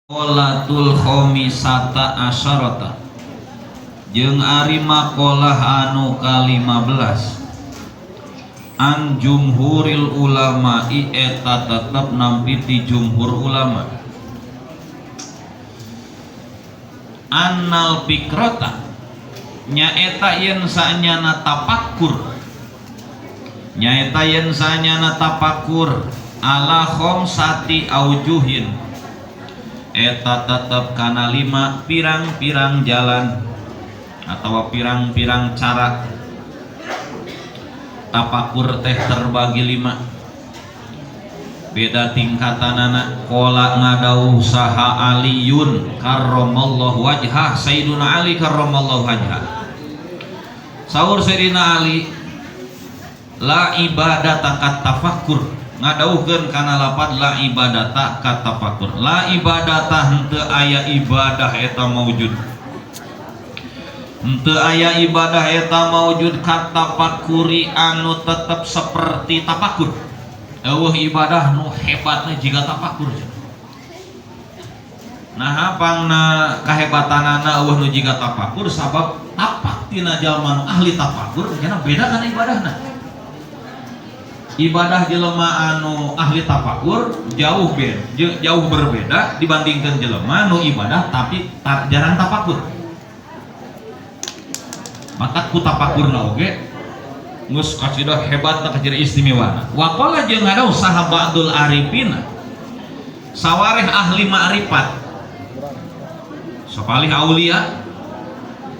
Qolatul khomisata asyarata jeung ari maqalah anu ka-15 an jumhuril ulama'i eta tetep nampi ti jumhur ulama annal fikrata nyaeta yen saenyana tafakkur nyaeta yen saenyana tafakkur ala khomsati aujuhin eta tetep kana 5 pirang-pirang jalan atau pirang-pirang cara. Tafakur teh terbagi 5 beda tingkatanana. Qala ngadauh saha Aliyun karramallahu wajhah, Sayyiduna Ali karramallahu wajhah. Saur Sayyidina Ali la ibadata kat tafakkur, ngadauhkeun kana lapad la ibadata kat tafakkur. La ibadata henteu aya ibadah eta maujud, henteu aya ibadah eta maujud kat tafakkuri anu tetep seperti tafakur. Eueuh ibadah nu hebatna jiga tafakur. Nah pangna kahebatanana eueuh nu jiga tafakur sabab tapak tina jalma nu ahli tafakur cenah beda kana ibadahna. Ibadah jelema anu ahli tafakur jauh jauh berbeda dibandingkan jelema nu ibadah tapi jarang tafakur. Mata ku tafakurna oge geus kasidah hebatna kacida istimewana. Waqala jeung ngadau saha ba'dul arifina sawareh ahli ma'rifat sapalih aulia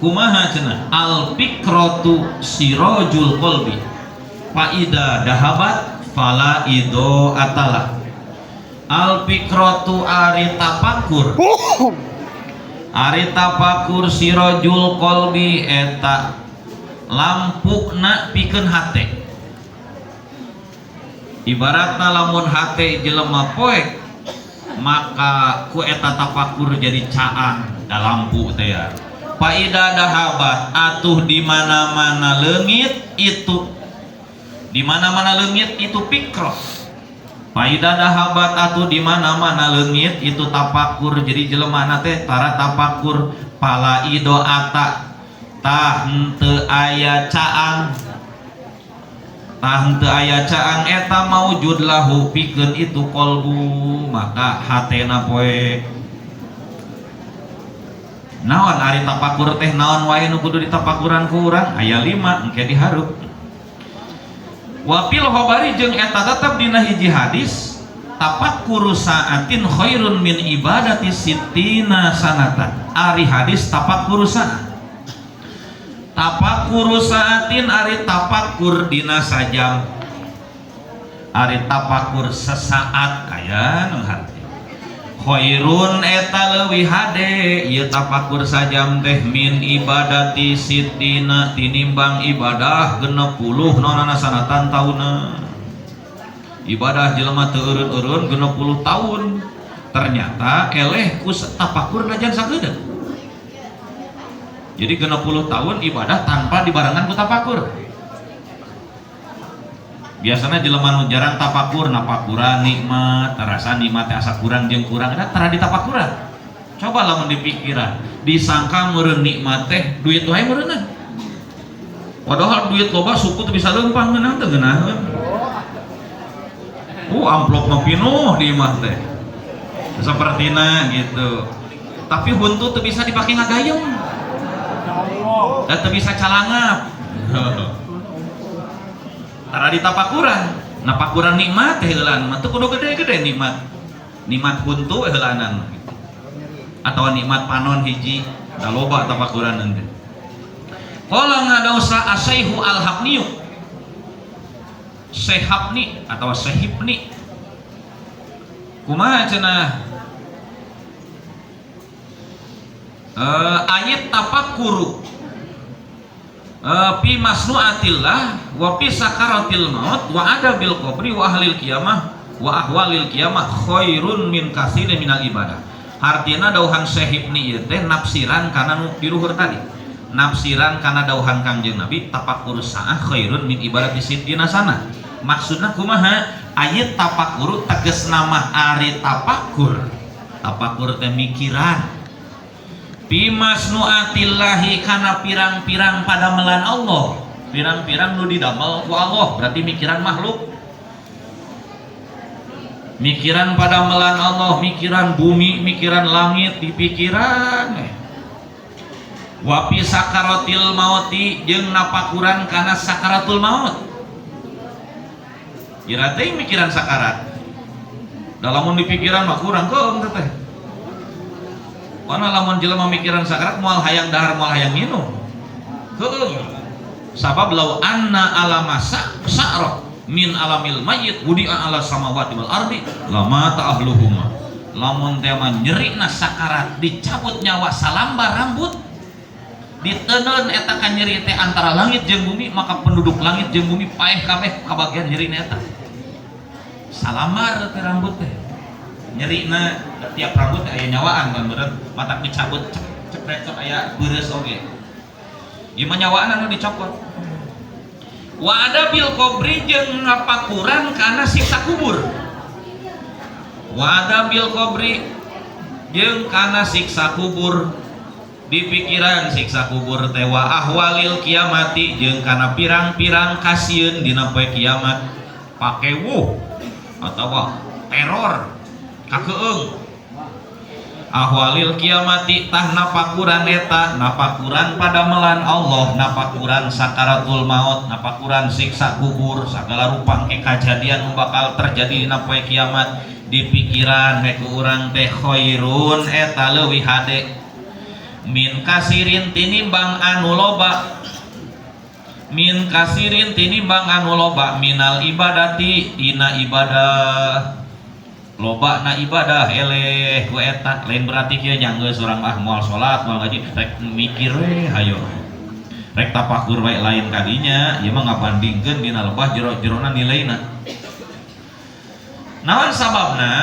kumaha cenah al fikratu sirajul qalbi faida dahabat fala ido atala. Al fikratu ari tafakur, ari tafakur sirajul qalbi eta lampukna pikeun hate. Ibaratna lamun hate jelema poek maka ku eta tafakur jadi caang da lampu teh ya. Faida dahabat atuh di mana-mana leungit itu, di mana-mana leungit itu fikroh. Faida dahabat atuh di mana-mana leungit itu tafakur. Jadi jelema teh tara tafakur pala ido ata tah henteu aya caang, tah henteu aya caang eta maujud lahu pikeun itu qalbu maka hatena poek. Naon ari tafakur teh naon wae nu kudu ditafakuran ku urang aya 5 engke dihareup. Wa fil khabari jeung eta tetep dina hiji hadis tafakkuru sa'atin khairun min ibadati sittina sanatan. Ari hadis tafakkuru sa'at, tafakkuru sa'atin ari tafakur dina sajam, ari tafakur sesaat aya nu hati khairun eta leuwih hade ieu tafakur sajam teh min ibadati sittina tinimbang ibadah 60 nonana sanatan tauna. Ibadah jelema teu eureun-eureun 60 tahun ternyata eleh ku tafakur najan sakedeung. Jadi 60 tahun ibadah tanpa dibarengan ku tafakur. Biasanya jelema nu jarang tafakur napakuran nikmat terasa nikmat teh asa kurang jeung kurang eta tara ditapakuran. Coba lamun dipikiran disangka meureun nikmat teh duit wae meureunna. Padahal duit loba suku teu bisa leumpang ngeunah teu ngeunaheun. Amplop mah pinuh di imah teh. Sapertina gitu. Tapi huntu teu bisa dipake ngagayem. Dan teu bisa calangap. Tara ditapakuran, napakuran nikmat teh heulaan mah teu kudu gede-gede nikmat. Nikmat huntu heulaanan gitu. Atau nikmat panon hiji, da loba tapakuran teh. Qala ngadausa asaihu al-habniyu. Sehabni atau sehibni. Kumaha cenah? Ayat tafakkuru fi masnuatillah wa fi sakaratil maut wa adabil qabri wa ahlil qiyamah wa ahwalil qiyamah khairun min katsirin minal ibadah. Artinya dauhan Syekh Ibni ieu teh nafsiran kana nu di luhur tadi. Nafsiran kana dauhan Kangjeng Nabi tafakkur sa'ah khairun min ibadati sittina sana. Maksudna kumaha? Ayat tafakkuru tegas nama ari tafakur. Tapakur teh mikiran fi masnuatillahi kana pirang-pirang padamelan Allah, pirang-pirang nu didamel ku Allah, berarti mikiran makhluk, mikiran padamelan Allah, mikiran bumi, mikiran langit, dipikiran. Wa fi sakaratil mauti jeung napakuran kana sakaratul maut. Ira teh mikiran sakarat. Da lamun dipikiran mah kurang keung teh. Mana lamun jelema mikiran sakarat moal hayang dahar, moal hayang minum. Keung. Sabab lau anna alama sa'ra min alamil mayyit wudi'a ala samawati wal ardi lamata ahluhuma. Lamun teh mah nyerina sakarat dicabut nyawa salambar rambut, diteundeun eta ka nyeri teh antara langit jeung bumi, maka penduduk langit jeung bumi paeh kabeh kabagian nyerina eta. Salambar teh rambut teh nyerina, tiap rambut teh aya nyawaan kan beureut, matak dicabut cek cek aya beureus oge. Ieu mah nyawaan anu dicopot. Wa adzabil qabri jeung ngapakuran kana siksa kubur. Wa adzabil qabri jeung kana siksa kubur, di pikiran siksa kubur teh. Wa ahwalil kiamati jeung kana pirang-pirang kasieun dina poe kiamat, pakewuh atawa teror kakeung. Ahwalil kiamati tah napakuran eta, napakuran padamelan Allah, napakuran sakaratul maut, napakuran siksa kubur, segala rupa ke kajadian nu bakal terjadi dina poe kiamat di pikiran we ku urang teh, khairun eta leuwih hade, min kasirin tinimbang anu loba, min kasirin tinimbang anu loba, minal ibadati dina ibadah. Loba na ibadah eleh ku eta. Lain berarti kieu nya, geus urang ah moal salat, moal ngaji, rek mikir we, hayo rek tapakur wae, lain kadinya. Ieu mah ngabandingkeun dina lebah jero-jerona nilaina. Naon sababna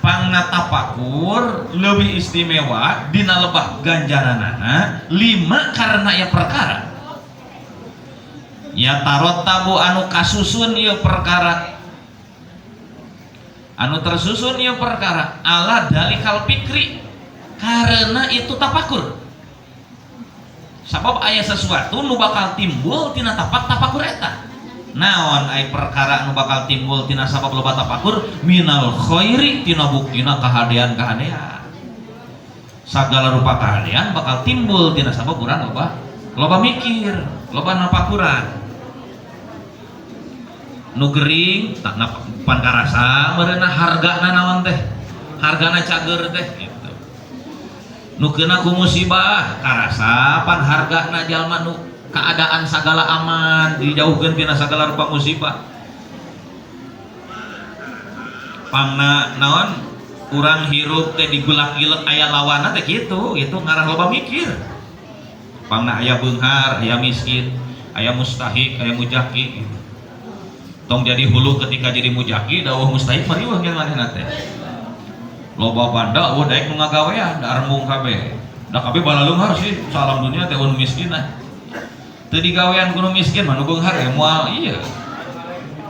pangna tapakur lebih istimewa dina lebah ganjaranana? Lima, karena ya perkara ya tarottabu anu kasusun ieu perkara, anu tersusun ieu perkara, ala dalikal fikri karena itu tapakur. Sabab aya sesuatu nu bakal timbul tina tapak tapakur eta. Naon ai perkara nu bakal timbul tina sabab loba tapakur? Minal khairi tina buktina kahadean-kahadean. Sagala rupa kahadean bakal timbul tina sabab urang loba loba mikir, loba napakuran. Nu gering tak pan karasa meureunna hargana naon teh, hargana cager teh gitu. Nu keuna ku musibah karasa pan hargana. Jalma nu keadaan sagala aman, dijauhkeun tina sagala rupa musibah, pangna naon urang hirup teh digulak-gilek aya lawanna teh kitu. Itu ngarah loba mikir. Pangna aya beunghar, aya miskin, aya mustahik, aya mujaki gitu. Tong jadi hulu ketika jadi mujaki da euweuh mustahik, mariweuh ge manehna teh. Loba banda, euweuh daek nu ngagawean, da arembung kabeh. Da kabeh balaleunghar sih salam dunia teh, nu miskin ah teu digawean ku nu miskin mah, nu beunghar ya moal ieu,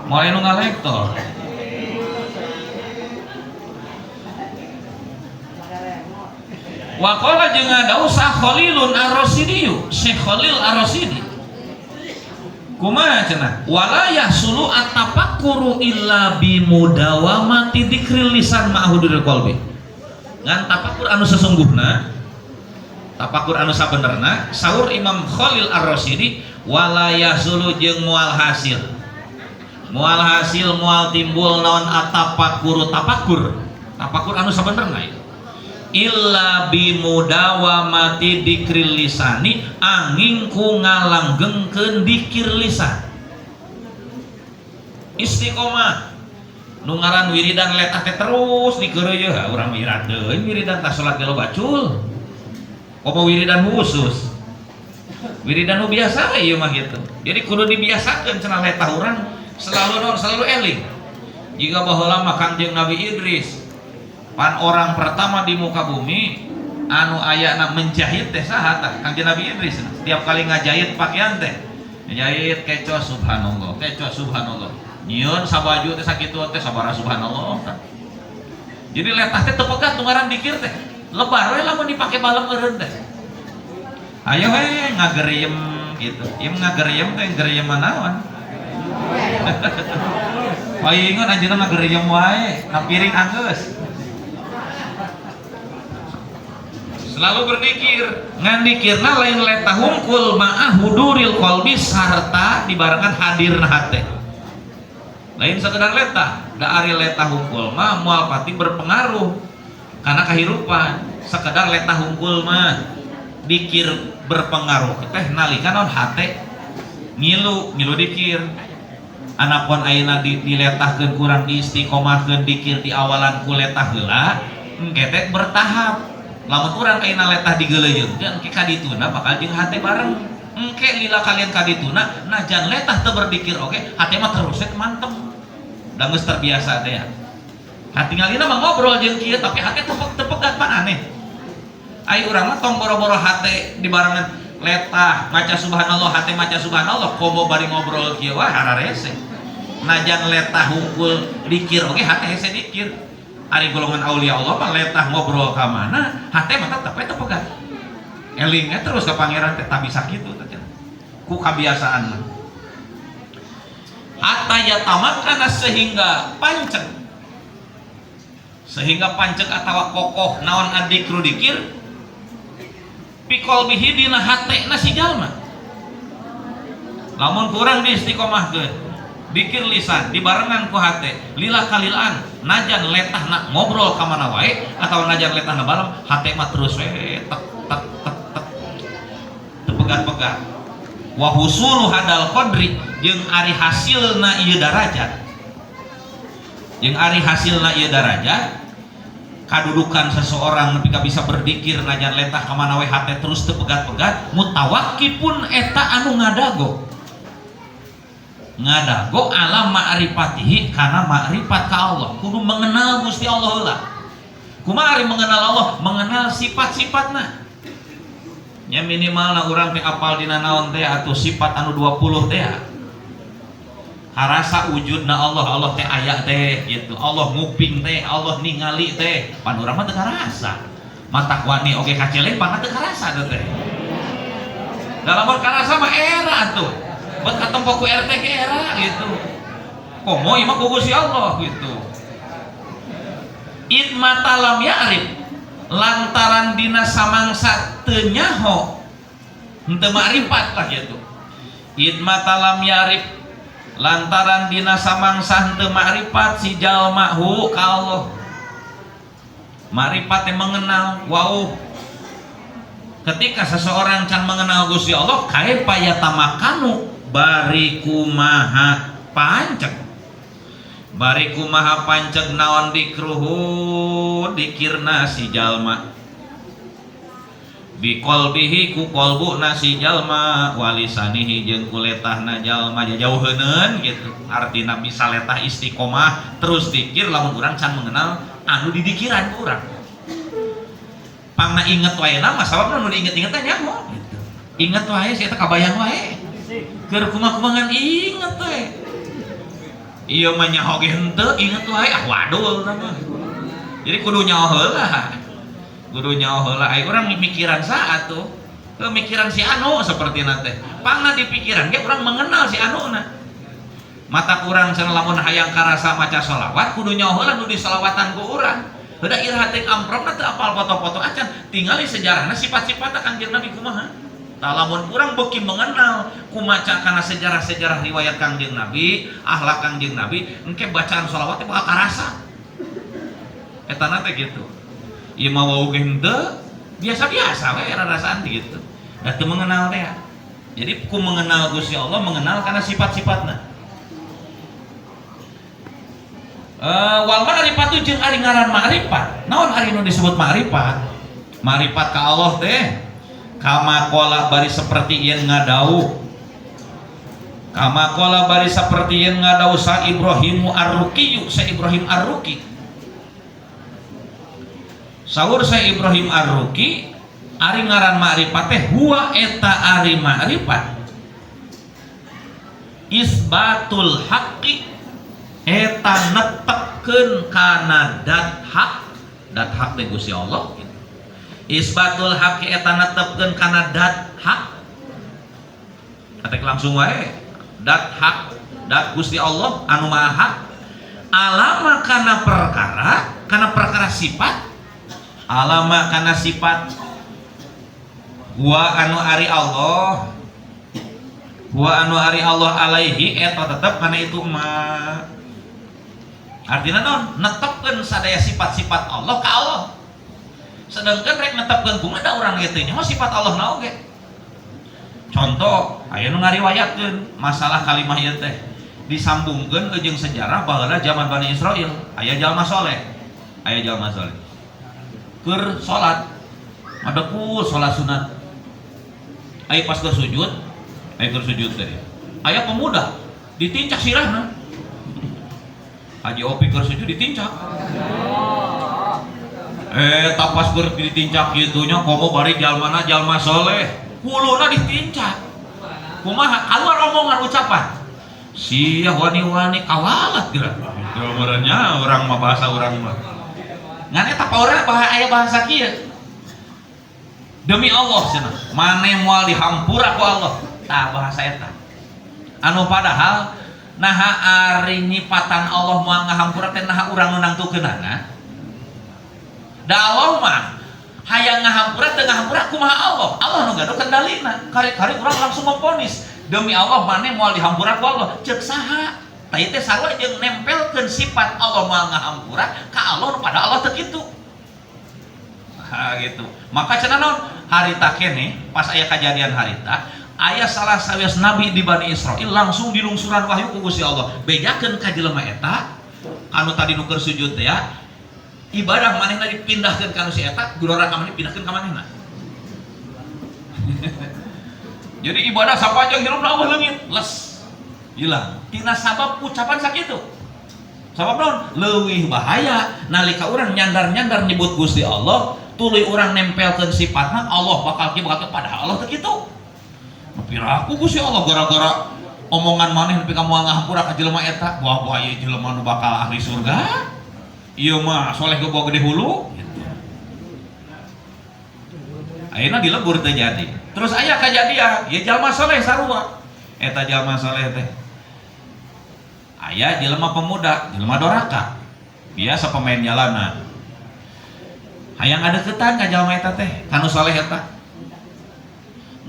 moal anu ngalektor. Waqala jeung ngadawuh sa Khalilun Ar-Rasidiyu, Syekh Khalil Ar-Rasidi. Kumaha cenah? Wala yahsulu at-tafakkuru illa bimudawamati dzikril lisan ma'huduril qalbi. Ngan tafakur anu sesungguhna, tafakur anu sabenerna, saur Imam Khalil Ar-Rasidi, wala yahsulu jeung moal hasil. Moal hasil, moal timbul naon at-tafakkuru tafakur. Tafakur anu sabenerna ieu. Illa bimudawamati dzikril lisani angin ku ngalanggengkeun dikir lisan. Istiqomah nu ngaran wiridan letah teh terus dikeureuy, ha urang wirid deui wiridan tah salat ge loba cul. Komo wiridan khusus, wiridan nu biasa ieu mah gitu. Jadi kudu dibiasakeun cenah letah urang selalu non selalu eling. Jika baheula mah Kangjeng Nabi Idris pan orang pertama di muka bumi anu ayana menjahit teh saha tah? Kangjeng Nabi Idris. Setiap kali ngajahit pakaian teh ngajahit keco subhanallah, keco subhanallah, nyieun sabaju teh sakitu teh sabaraha subhanallah tah. Jadi letah teh teu pegat nu ngaran dikir teh. Lebar we lamun dipake balem eureun teh. Ayo we ngageriem gitu. Ieu ngageriem teh geriem naon? Palingan anjeunna ngageriem wae, na piring anggeus. Selalu berdikir, ngan dikirna lain letah hungkul ma'ah huduril qalbi sarta dibarengan hadirna hate. Lain sekedar letah, da ari letah hungkul mah moal pati berpengaruh karena kehidupan. Sekedar letah hungkul mah dikir berpengaruh teh nalika naon hate ngilu, ngilu dikir. Anapun ayeuna diletahkeun kurang diistiqomahkeun dikir di awalan ku letah heula, engke teh bertahap. Lamun urang ayeuna letah digeuleuyeungkeun engke kadituna bakal jeung hate bareng. Engke lila kalian kadituna najan letah teu berdikir oge, hate mah terus we mantem. Da geus terbiasa teh ya. Hatingalina mah ngobrol jeung kieu tapi hate teu pegat pan aneh. Ai urang mah tong boro-boro hate dibarengan letah maca subhanallah, hate maca subhanallah komo bari ngobrol kieu wah hararese. Najan letah hungkul dikir oge hate hese dikir. Ari golongan aulia Allah mah letah ngobrol ka mana hate mah tetep we teu pegat. Elingnya terus ka pangeran teh tak bisa kitu teh ku kabiasaan mah. Hatta yatamakkana sehingga panceg. Sehingga panceg atawa kokoh naon adzikru dikir piqolbihi dina hatena si jalma. Lamun kurang diistiqomahkeun dikir lisan dibarengan ku hate lila kalilaan najan letahna ngobrol ka mana wae atau najan letahna balem hate mah terus we tek tek tek tek teu pegat-pegat. Wa husulu hadal qadri jeung ari hasilna ieu darajat, jeung ari hasilna ieu darajat kadudukan seseorang nepi ka bisa berdikir najan letah ka mana wae hate terus teu pegat-pegat mutawakkifun eta anu ngadago ngadago ala ma'rifatihi kana ma'rifat ka Allah. Kudu mengenal Gusti Allah heula. Kumaha ari mengenal Allah? Mengenal sifat-sifatna. Nya minimalna urang teh apal dina naon teh atuh sifat anu 20 teh. Harasa wujudna Allah, Allah teh aya teh gitu. Allah nguping teh, Allah ningali teh. Pan urang mah teu karasa. Matak wani oge kacele pan teu karasa teh. Da lamun karasa mah era atuh. Buat katempo ku RT ke era gitu. Komo ieu mah ku Gusti Allah gitu. Id mata lam ya'rif lantaran dina samangsa teu nyaho henteu makrifat lah gitu. Id mata lam ya'rif lantaran dina samangsa henteu makrifat si jalma hu ka Allah. Makrifat teh mengenal wau. Ketika seseorang can mengenal Gusti Allah kaifa yatamakanu bari kumaha panceg, bari kumaha panceg naon dikruhu dikirna si jalma biqalbihi ku qalbuna si jalma walisanihi jeung ku letahna jalma jauheuneun gitu. Artina bisa letah istiqomah terus dikir lamun urang can mengenal anu didikiran ku urang. Pangna inget wae nama sababna nu diinget-inget teh nyaho gitu. Inget wae si eta kabayang wae. Keur kumaha-kumaha inget we. Ieu mah nyaho ge henteu inget wae ah wadul tah mah. Jadi kudu nyaho heula. Kudu nyaho heula ai urang mikiran saat tuh. Kemikiran si anu sapertina teh. Pangna di pikiran ge urang mengenal si anu na. Mata urang cenah lamun hayang karasa maca sholawat kudu nyaho heula nu disolawatan ku urang. Heuda iraha teh amprokna teu apal foto-foto acan, tingali sejarahna sifat-sifatna Kangjeng Nabi kumaha. Tah lamun urang beuki mengenal kumaca kana sejarah-sejarah riwayat Kangjeng Nabi, akhlak Kangjeng Nabi, engke bacaan sholawat teh bakal karasa. Eta na teh gitu. Ieu mah wau ge henteu, biasa-biasa we rarasaan teh gitu. Da teu mengenal teh. Jadi ku mengenal Gusti Allah mengenal karena sifat-sifatna. Wal ma'rifatu jeung ari ngaran ma'rifat. Naon ari nu disebut ma'rifat? Ma'rifat ka Allah teh kama qala bari seperti yen ngadau. Kama qala bari seperti yen ngadau sa Ibrahimu Ar-Ruqiyyu, sa Ibrahim Ar-Ruqi. Saur sa Ibrahim Ar-Ruqi ari ngaran ma'rifat teh huwa eta ari ma'rifat isbatul haqqi Eta netepkeun kana dat hak, dat hak teh Gusti Allah gitu. Isbatul haqi eta netepkeun kana dat hak. Atek langsung wae dat hak, dat Gusti Allah anu maha hak. Alama kana perkara sifat, alama kana sifat wa anu ari Allah, wa anu ari Allah alaihi eta tetep kana itu mah. Artinya naon? Netepkeun sadaya sifat-sifat Allah ka Allah. Sedangkan rek netepkeun kumaha da urang ieu teh nyaho sifat Allah na oge. Contoh, aya nu ngariwayatkeun masalah kalimah ieu teh disambungkeun jeung sejarah baheula zaman Bani Israil, aya jalma soleh. Aya jalma soleh. Keur salat, madekul salat sunat. Aya pas keur sujud, aya keur sujud teh. Aya pemuda ditincak sirahna. Haji Opi keur sujud ditincak. Tak pas keur ditincak kitu nya komo bari jalmana jalma soleh, huluna ditincak. Kumaha keluar omongan ucapan. Sia wani-wani kawalat geura. Itu urang mah bahasa urang mah. Ngan eta paurna aya bahasa kieu. Demi Allah cenah, maneh moal dihampura ku Allah. Tah bahasa eta. Anu padahal naha ari nyipatan Allah moal ngahampura teh naha urang nu nangtukeunana. Da Allah mah hayang ngahampura teu ngahampura kumaha Allah. Allah nu gaduh kendalina. Kari-kari urang langsung memvonis. Demi Allah maneh moal dihampura ku Allah. Ceuk saha? Tah ieu teh sarua jeung nempelkeun sifat Allah moal ngahampura ka Allah nu pada Allah teu kitu. Ha gitu. Maka cenah naon? Harita keneh pas aya kajadian harita, aya salah sawios nabi di Bani Israil langsung dilungsuran wahyu ku Gusti Allah. Bejakeun ka jelema eta anu tadi nu keur sujud teh ya, ibadah manehna dipindahkeun ka nu si eta, gurora ka maneh pindahkeun ka manehna. Jadi ibadah sapanjang hirupna eueuh leungit, les. Hilang. Tina sabab ucapan sakitu. Sabab naon? Leuwih bahaya nalika urang nyandar-nyandar nyebut Gusti Allah, tuluy urang nempelkeun sifatna Allah bakal kieu bakal kieu, padahal Allah teu kitu. Piraku Gusti Allah gara-gara omongan maneh nepi ka moal ngahampura ka jelema eta, wah ieu jelema nu bakal ahli surga. Ieu mah soleh ge gede hulu gitu. Ayeuna dilebur teu jadi. Terus aya kajadian, ieu jalma soleh sarua. Eta jalma soleh teh. Aya jelema pemuda, jelema doraka. Biasa pemain jalanan. Hayang ngadeukeutan ka jalma eta teh, ka nu soleh eta.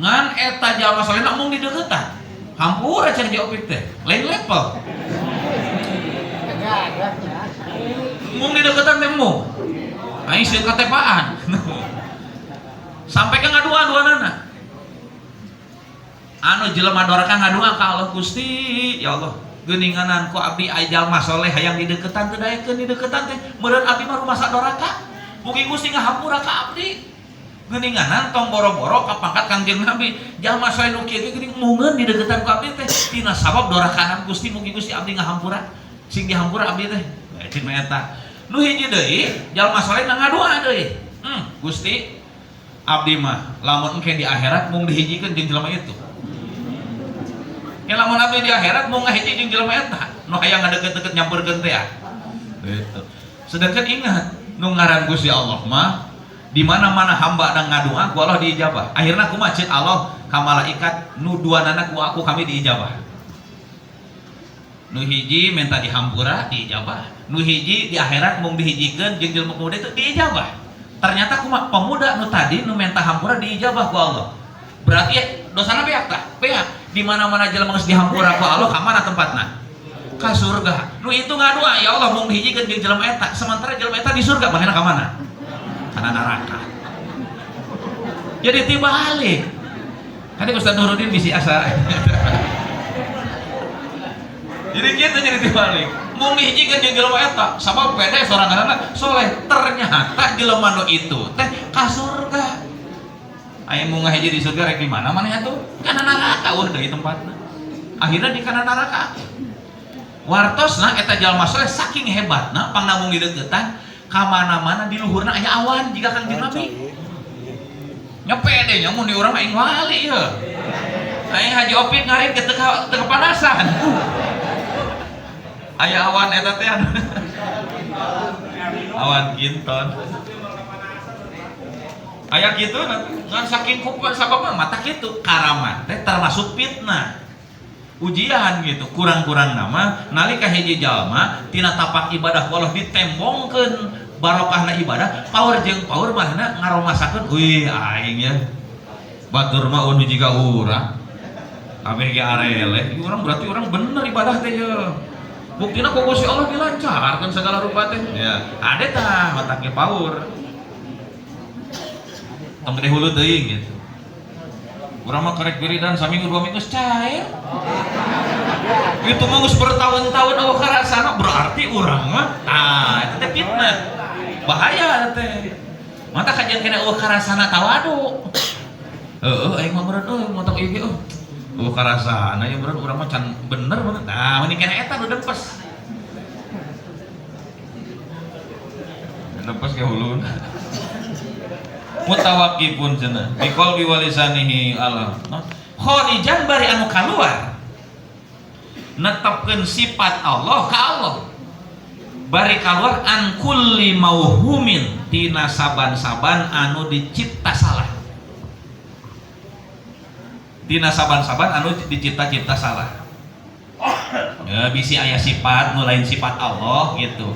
Ngan eta jalma soleh mung dideuketan. Hampura cek Haji Opik teh, lain level. Mung dideuketan teh mung. Aing sieun katepaan. Sampai ke ngaduan duanana. Anu jelema doraka ngadua ka Allah, Gusti, ya Allah, geuninganan ku abdi aya jalma soleh hayang dideketan teu daekeun dideketan teh, meureun abdi mah rumasa doraka. Mugi Gusti ngahampura ka abdi. Geuninganan tong boro-boro ka pangkat Kangjeng Nabi. Jalma soleh nu kieu ge geuning mungeun dideketan ku abdi teh tina sabab dorakana Gusti, mugi Gusti abdi ngahampura. Sing dihampura abdi teh. Cing eta. Nu hiji deui jalma soleh ngadua deui. Gusti abdi mah lamun engke di akhirat mung dihijikeun jeung jelema itu. Ya lamun abdi di akhirat mung ngahiji jeung jelema eta nu hayang ngadeukeut-deukeut nyamperkeun teh ya. Gitu. Sedangkan ingat nu ngaran Gusti Allah mah di mana-mana hamba dan ngadua ku Allah diijabah. Akhirna kumaha ceuk Allah ka malaikat nu duanana ku aku kami diijabah. Nu hiji minta dihampura diijabah. Nu hiji di akhirat mung dihijikeun jeung jelema pemuda itu diijabah. Ternyata kumaha pemuda nu tadi nu minta hampura diijabah ku Allah. Berarti ya, dosana beak tah? Beak. Di mana-mana jelema geus dihampura ku Allah ka mana tempatna? Ka surga. Nu itu ngadua ya Allah mung dihijikeun jeung jelema eta. Sementara jelema eta di surga manehna ka mana? Kana neraka. Jadi tibalik. Tadi Ustaz Nuruddin bisi asa. Jadi gitu jadi tibalik. Mung dihijikeun jeung jelema eta, sabab pede soranganna soleh. Ternyata jelema nu itu teh ka surga. Aya mung ngahiji di surga rek di mana maneh atuh? Kana neraka eueuh deui tempatna. Akhirna di kana neraka. Wartosna eta jalma soleh saking hebatna pangnamung dideuketan ka mana-mana di luhurna aya awan jiga Kangjeng Nabi. Nya pede nya mun di urang aing wali ye. Aing Haji Opik ngarit ke teu kepanasan. Aya awan eta teh awan kinton. Aya kitu ngan saking kuat sababna mata kitu karamat teh termasuk fitnah. Ujian gitu, kurang-kurang nama nalika hiji jalma tina tapak ibadah walau ditembongkeun barokahna ibadah, power jeung power manehna ngaromasakeun, wih aing ya. Batur mah unu jiga urang. Kabeh ge areleh, urang berarti urang bener ibadah teh ye. Buktina ku Gusti Allah dilancarkeun segala rupa teh. Ya, ade tah matak ge power. Tong gede hulu teuing gitu. Urang mah karek wiridan saminggu 2 minggu cair. Itu mah geus bertahun-tahun eueuh karasana berarti urang mah tah eta teh fitnah. Bahaya eta teh. Mata kajian kena eueuh karasana tawadu. Heeh, aing mah meureun euy montong ieu ge euy. Eueuh karasana ya meureun urang mah can bener meureun. Tah mending kena eta nu dempes. Dempes ke huluna. Mutawakifun cenah biqalbi walisanihi Allah. Kharijan bari anu kaluar. Netepkeun sifat Allah ka Allah. Bari kaluar an kulli mauhumin tina saban-saban anu dicipta salah. Tina saban-saban anu dicipta-cipta salah. Ya bisi aya sifat nu lain sifat Allah gitu.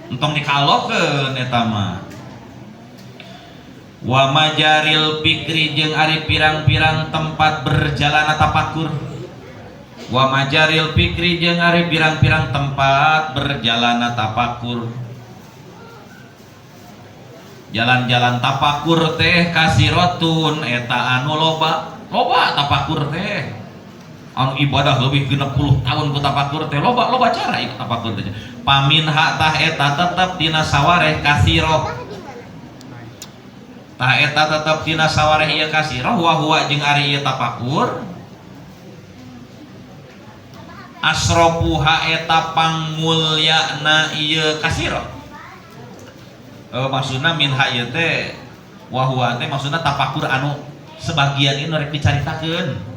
Entong dikalokeun eta mah. Wa majaril pikri jeung ari pirang-pirang tempat berjalan tapakur. Wa majaril pikri jeung ari pirang-pirang tempat berjalan tapakur. Jalan-jalan tapakur teh kasirotun eta anu loba. Loba tapakur teh. Anu ibadah leuwih 60 tahun ku tapakur teh loba loba cara ieu tapakur teh. Pamin tah eta tetep dina sawareh kasiroh. Tah eta tetep dina sawareh ieu kasiroh wa huwa jeung ari ieu tapakur. Asrofuha eta pangmulyana ieu kasiroh. Maksudna minha ieu teh wa huwa teh maksudna tapakur anu sebagian ini rek dicaritakeun.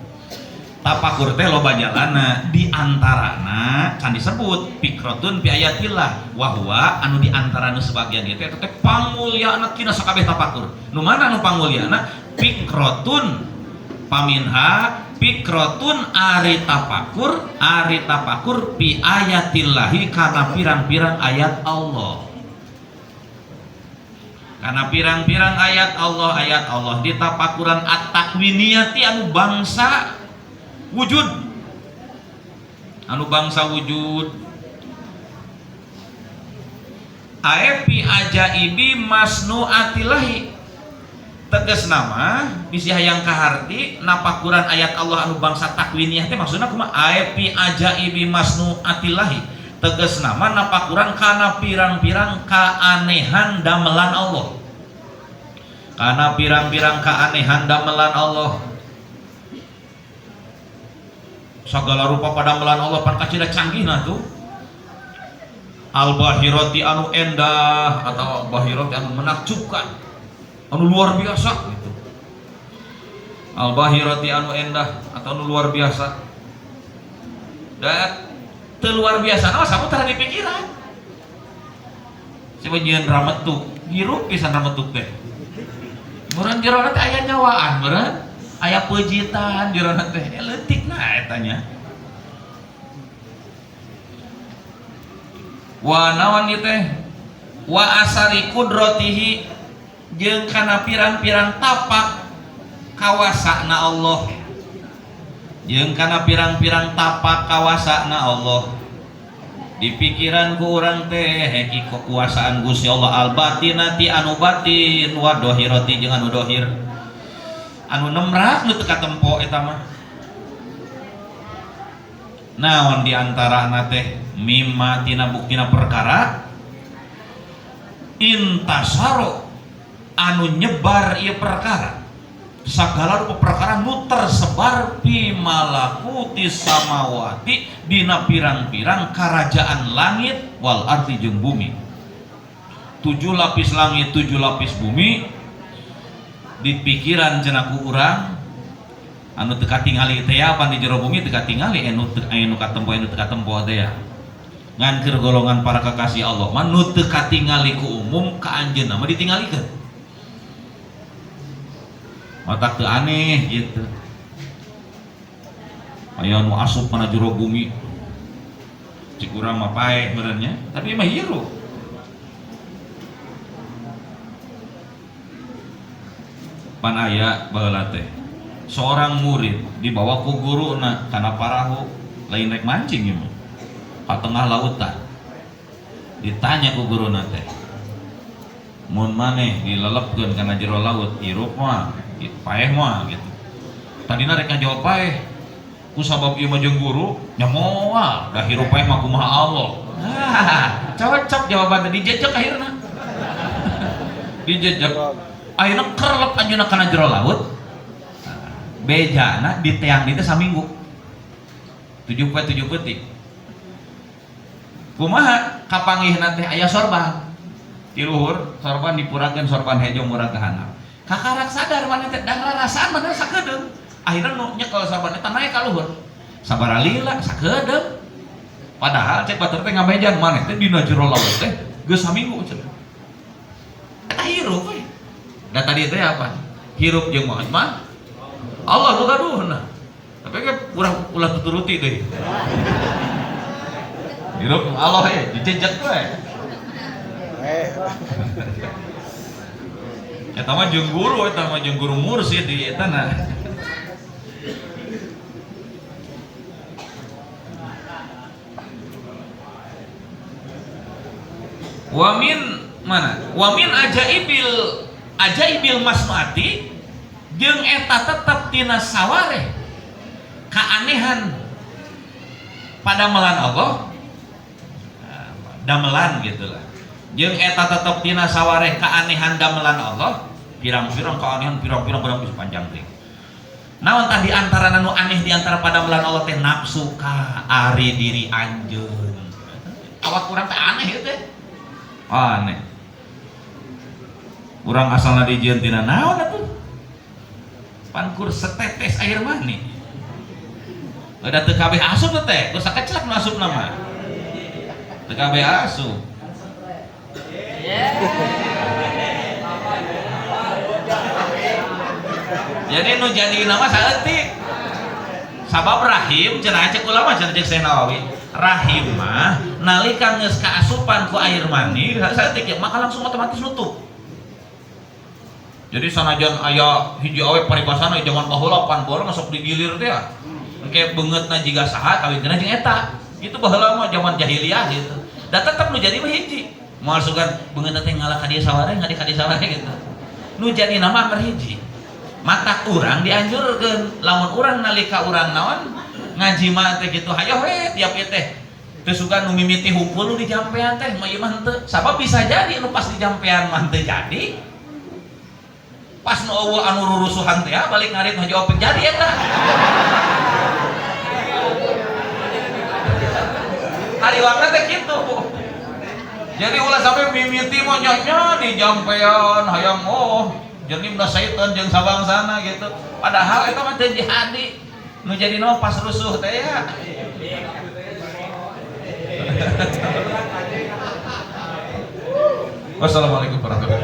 Tapakur teh loba jalana di antarana can disebut fikrotun fi ayatillah wa huwa anu di antarana sebagian ieu teh eta teh pangmulyana tina sakabeh tapakur. Nu mana anu pangmulyana? Fikrotun paminha fikrotun ari tapakur fi ayatillahi kana pirang-pirang ayat Allah. Karena pirang-pirang ayat Allah ditapakuran at-takwiniyati anu bangsa wujud. Anu bangsa wujud. Aepi ajaibi masnuatillahi. Tegas nama bisi hayang kaharti napakuran ayat Allah anu bangsa takwiniyah teh maksudna kumaha? Aepi ajaibi masnuatillahi. Tegas nama napakuran kana pirang-pirang keanehan damelan Allah. Kana pirang-pirang keanehan damelan Allah. Segala rupa padamelan Allah pan kacida canggihna tuh. Al-bahirati anu endah atau bahirati anu menakjubkan, anu luar biasa gitu. Al-bahirati anu endah atau anu luar biasa. Dan luar biasa nah sapu tara di pikiran. Coba nyieun rametuk, hirup pisan rametuk teh. Meureun jerona teh aya nyawaan meureun, aya peujitan jerona teh, leutik nah eta nya. Wa naon ieu teh? Wa asari kudratihi jeung kana pirang-pirang tapak kawasana Allah. Jeung kana pirang-pirang tapak kawasana Allah. Di pikiran ku urang teh heki kekuasaan Gusti Allah al-batinati anu batin wa dohirati jeung anu dohir. Anu nemrak nu teu katempo eta mah. Naon di antarana teh mimma tina buktina perkara intasaro anu nyebar ieu perkara. Segala rupa perkara nu tersebar fi malakuti samawati dina pirang-pirang kerajaan langit wal ardi jeung bumi. 7 lapis langit, 7 lapis bumi di pikiran cenah ku urang anu teu katingali teh pan di jero bumi teu katingali anu katempo anu teu katempo teh ya. Ngan keur golongan para kekasih Allah mah nu teu katingali ku umum ka anjeunna mah ditingalikeun. Matak teu aneh gitu. Aya nu asup kana jero bumi. Cik urang mah paeh meureun nya, tapi mah hirup. Pan aya baheula teh. Seorang murid dibawa ku guruna kana parahu, lain rek mancing ieu mah. Ka tengah lautan. Ditanya ku guruna teh. Mun maneh dilelepkeun kana jero laut, hirup mah, paeh mah gitu. Tadina rek ngajawab paeh. Ku sabab ieu mah jeung guru, nya moal, da hirup paeh mah kumaha Allah. Ah, cocok jawaban teh dijejek akhirna. Dijejek. Ayeuna kerlep anjeunna kana jero laut. Bejana di teang dieu teh saminggu. 7 poe 7 peuting. Kumaha kapanggihna teh aya sorban. Di luhur sorban dipurakeun sorban hejo murag ka handap. Kakarak sadar maneh teh da rarasaan maneh sakedeung. Akhirna nu nyekel sorban eta naik ka luhur. Sabaraha lila sakedeung. Padahal cek batur teh ngamejan maneh teh dina jero laut teh geus saminggu cenah. Eta hirup we. Da tadi teh apa? Hirup jeung maot mah Allah nu gaduhna. Tapi ke urang ulah tuturuti deui. Hirup Allah ya, dijejek we. Eta mah jeung guru, eta mah jeung guru mursid di eta na. Wa min mana? Wa min ajaibil masnuati jeung eta tetep tina sawareh keanehan padamelan Allah, damelan gitulah. Jeung eta tetep tina sawareh keanehan damelan Allah, pirang-pirang keanehan pirang-pirang barang bisa panjang teh. Naon tah di antara nu aneh di antara padamelan Allah teh nafsu ka ari diri anjeun. Awak urang teh aneh ieu teh. Aneh. Urang asalna dijieun tina naon atuh? Pankur setetes air mani. Udah teu kabeh asup teh, ku sakecelak nu asupna mah. Teu kabeh asup. Jadi nu jadi nama saeutik. Sabab rahim cenah cek ulama cenah cek Syekh Nawawi. Rahim mah nalika geus kaasupan ku air mani saeutik ya maka langsung otomatis nutup. Jadi sanajan aya hiji awe paribasana zaman baheula pan borong sok digilir teh ya. Engke beungeutna jiga saha kawinna jeung eta. Itu baheula mah zaman jahiliyah gitu. Da tetep nu jadi mah hiji. Moal sugan beungeutna teh ngalah ka dieu saware ngadi ka dieu saware gitu. Nu jadi nama anggar hiji. Mata urang dianjurkeun lamun urang nalika urang naon ngaji mah teh gitu hayoh we tiap ieu teh. Teu sugan nu mimiti hungkul nu dijampean teh mah ieu mah henteu. Sabab bisa jadi nu pas dijampean mah henteu jadi. Pas nu eueuh anu rurusuhan teh balik ngarit mah jawab jadi eta. Hariwangna teh kitu. Jadi ulah sampai mimiti mah nya dijampean hayang oh jadi udah syaitan jeung sabangsana gitu. Padahal eta mah teu jadi. Nu jadi mah pas rusuh teh ya. Wassalamualaikum warahmatullahi wabarakatuh.